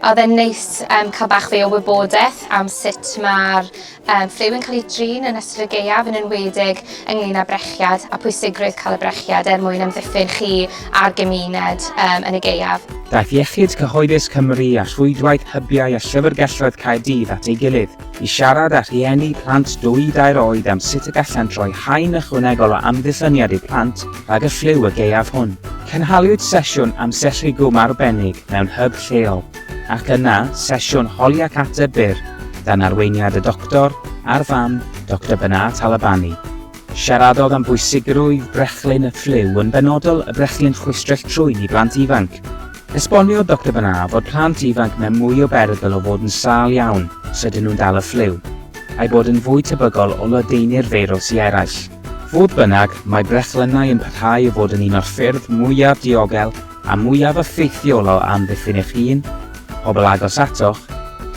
Oedd e'n neis um, cael bach fwy o wybodaeth am sut mae'r um, ffliw yn cael ei drin yn ystod y gaeaf, yn enwedig ynglyn â brechiad a pwysigrwydd cael y brechiad er mwyn amddiffyn chi a'r gymuned um, yn y gaeaf. Daeth Iechyd Cyhoeddus Cymru a Rhwydwaith Hybiau a Llyfrgelloedd Caerdydd at ei gilydd i siarad â rhieni plant dwy dair oed am sut y gallant roi haen ychwanegol o amddiffyniad i'w plant rhag y ffliw y gaeaf hwn. Cynhaliwyd sesiwn amser rhigwm arbennig mewn hyb lleol, ac yna sesiwn holi ac ateb byr dan arweiniad y doctor a'r fam, Doctor Bernard Talabani. Siaradodd am bwysigrwydd brechlyn y ffliw, yn benodol y brechlyn chwistrell trwyn i blant ifanc. Esboniodd Doctor Bernard fod plant ifanc mewn mwy o berygl o fod yn sâl iawn os ydyn nhw'n dal y ffliw, a'u bod yn fwy tebygol o ledaenu'r feirws i eraill. Fodd bynnag, mae brechlynnau yn parhau i fod yn un o'r ffyrdd mwyaf diogel a mwyaf effeithiol o amddiffyn eich hun, pobl agos atoch,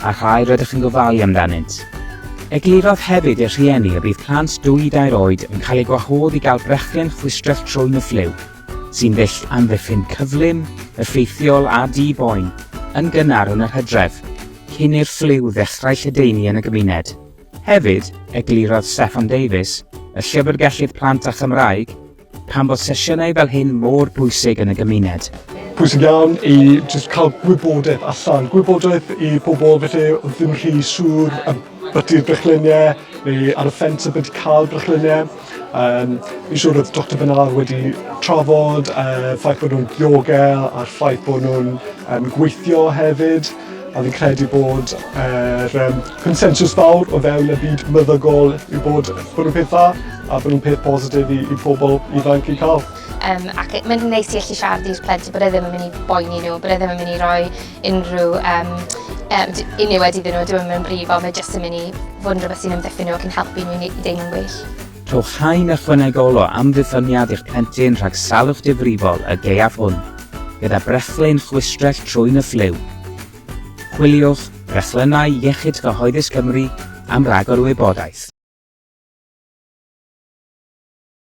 a'r rhai rydych yn gofalu amdanynt. Eglurodd hefyd i'r rhieni y bydd plant dwy i dair oed yn cael eu gwahodd i gael brechlyn chwistrell trwyn y ffliw, sy'n ddull amddiffyn cyflym, effeithiol a di-boen, yn gynnar yn yr hydref, cyn i'r ffliw ddechrau lledaenu yn y gymuned. Hefyd, eglurodd Steffan Davies, y Llyfrgellydd Plant a Chymraeg, Pam bod sesiynau fel hyn mor bwysig yn y gymuned? Pwysig iawn i jyst cael gwybodaeth allan, gwybodaeth i pobl felly oedd ddim rhy siŵr ambiti'r brechluniau neu ar y ffens ambiti cael brechluniau. Um, fi'n siŵr oedd Dr Bernard wedi trafod uh, ffaith bod nhw'n ddiogel a'r ffaith bod nhw'n um, gweithio hefyd. A fi'n credu bod yr um, consensws fawr o fewn y byd meddygol yw bod, bod nhw'n peth dda a bod nhw'n peth positif i, i pobl ifanc i cael. Um, ac mae'n neis i allu siarad i'r plentyn bod e ddim yn mynd i boeni nhw, bod e ddim yn mynd i roi unrhyw um, um, unniwed iddyn nhw, dim yn mynd yn brifo, mae jyst yn mynd i fod yn rhywbeth sy'n amddiffyn nhw ac yn helpu nhw i deimlo'n well. Rhowch haen ychwanegol o amddiffyniad i'ch plentyn rhag salwch difrifol y gaeaf hwn, gyda brechlyn chwistrell trwyn y ffliw. Chwiliwch Brechlynnau Iechyd Cyhoeddus Cymru am ragor o wybodaeth.